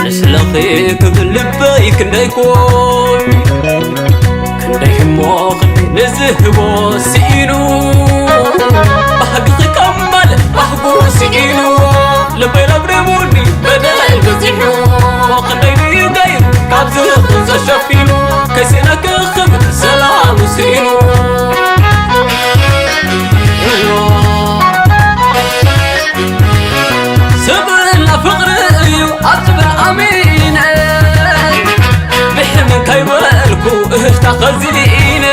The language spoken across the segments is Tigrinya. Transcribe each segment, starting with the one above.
ንስለኺ ክብል ልበይ ክንደይ ኮን ክንደይ ህሞቕ ንዝህቦ ስኢኑ ባህግኺ ከማል ባህጉ ስኢኑ ልበይ ረብሪቡኒ በደል በዚሑ ክንደይ ድዩ ገይሩ ካብ ዝኽዘ ሸፊኑ ከይስእነኪ ክብል ሰላሙ ስኢኑ ስብእና ፍቕሪ እዩ ኣብ ዝብል ኣሚነ ብሕልሚ ከይበልኩ እህፍታ ኸዚነ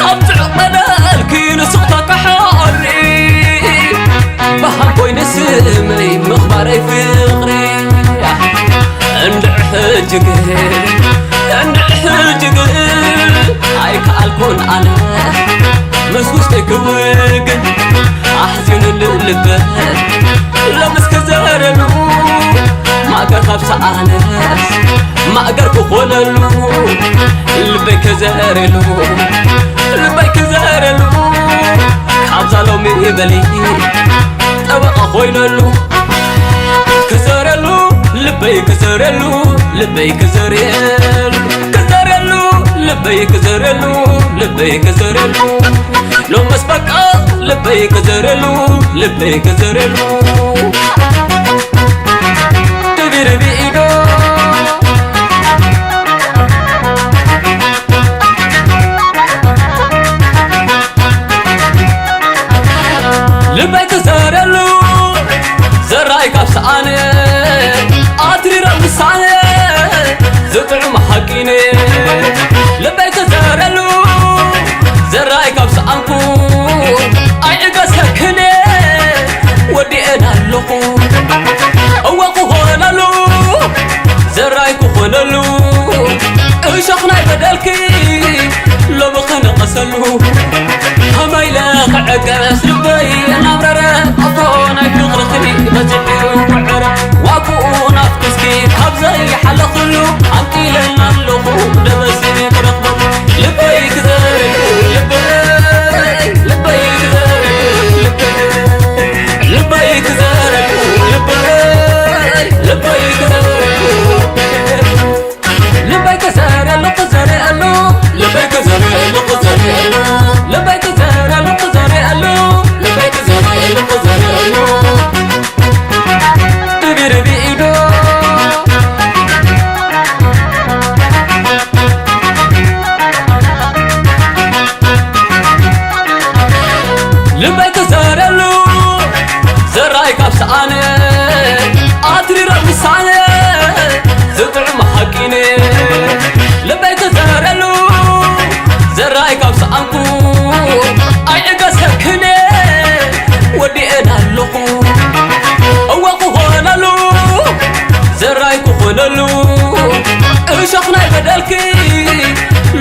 ኣብ ዝዕቐደልኪ ንስኽታ ክሓሪ በሃም ኮይነ ስመይ ምኽባረይ ፍቕሪ እንድዕ ሕጂ ግን እንድዕ ሕጂ ግን ኣይከኣልኩን ኣነ ምስ ውሽጠይ ክውግን ኣሕዚኑኒ ልበይ ሎምስ ክዘረሉ ማእገር ካብ ሰኣነስ ማእገር ክኾነሉ ልበይ ክዘረሉ ልበይ ክዘረሉ ካብዛ ሎሚ በሊ ጠበቓ ኮይነሉ ክዘረሉ ልበይ ክዘረሉ ልበይ ክዘረሉ ክዘረሉ ልበይ ክዘረሉ ልበይ ክዘረሉ ሎመስ በቃ ልበይ ክዘረሉ ልበይ ክዘረሉ ትብርብኢዶ ልበይ ክዘረሉ ዘራይ ካብ ሰኣነ ኣትሪረ ውሳነ ዝጥዕም ሓቂነ ልበይ ክዘረሉ ዘራይ ካብ ሰኣንኩ ኣይዕገሰክነ ወዲኤን ኣለኹ እወ ክኾነሉ ዘራይ ክኾነሉ እሾኽ ናይ በደልኪ ሎሚ ክነቐሰሉ ከመይ ኢለ ክዕገስ ልበይ እናምረረ ኣቦ ናይ ፍቕርኽኒ በዚሑ ውዕረ ዋግኡ ናፍቅስኪ ካብ ዘይሓለኽሉ ኣንቂለና ኣለኹ ደበሲ ክረኽበሉ ልበይ ክዘረሉ ልበይ ልበይ ክዘረሉ ልበይ ልበይ ክዘረሉ ልበይ ልበይ ክዘረሉ ልበይ ክዘረሉ ክዘረሉ ልበይ ክዘረሉ ክዘረሉ ልበይ ክዘረሉ ክዘረሉ ልበይ ክዘረሉ ክዘረሉ ትብርብኢዶ ልበይ ክዘረሉ ዘራይ ካብ ሰኣነ ኣትሪረ ውሳነ ዝጥዕም ሓቂነ ልበይ ክዘረሉ ዘራይ ካብ ሰኣንኩ ኣይዕገሰክነ ወዲኤን ኣለኹ እወ ክኾነሉ ዘራይ ክኾነሉ እሾኽ ናይ በደልኪ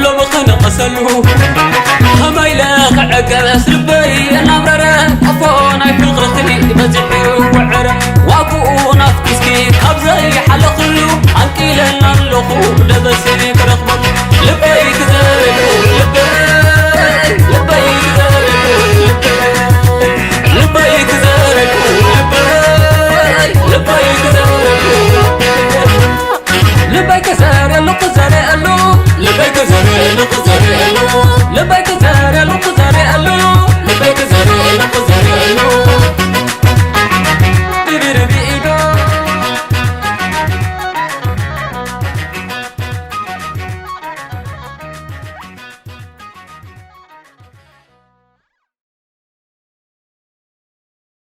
ሎሚ ክነቐሰሉ ከመይ ኢለ ክዕገስ ልበይ እናምረረ ኣፎ ናይ ፍቕርኽኒ በዚሑ ውዕረ ዋግኡ